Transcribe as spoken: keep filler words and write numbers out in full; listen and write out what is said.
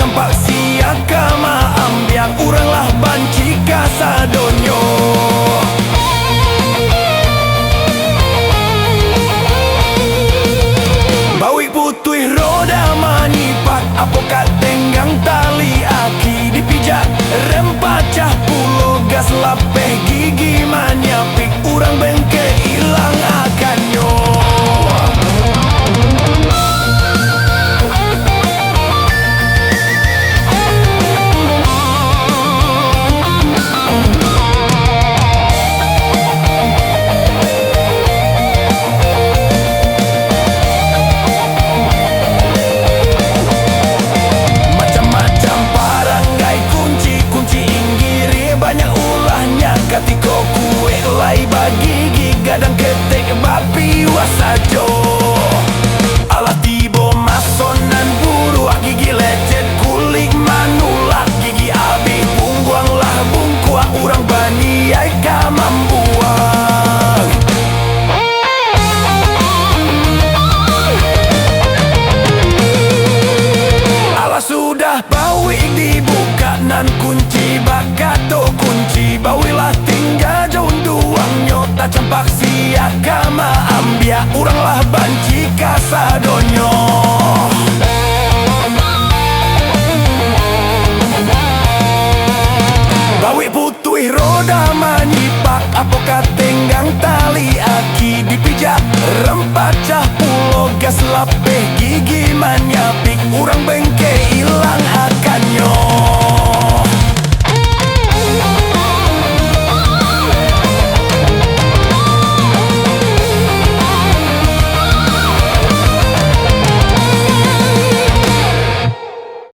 Campak sia ka maambiak, urang lah banci kasadonyo. Bauik putuih roda manyipak, apokat tenggang tali aki dipijak, rem pacah pulo gas lapeh gigi manyapik, urang bengkek ilang akannyo. Macam-macam paranggai kunci, kunci inggiri banyak ulahnya, katiko kuek lai bagigi, gadang ketek bapiwah sajo. Alah tibo maso nan buruak, gigi lecet, kulik manulak, gigi abih, pungguang lah bungkuak, urang baniaik ka mambuang. Alah sudah bauik dibukak, nan kunci bakato kunci, bauik lah tingga jo unduangnyo, tacampak sia ka maambiak, urang lah banci kasadonyo. Bauik putuih roda manyipak, apokat tenggang tali aki dipijak, rem pacah pulo gas lapeh gigi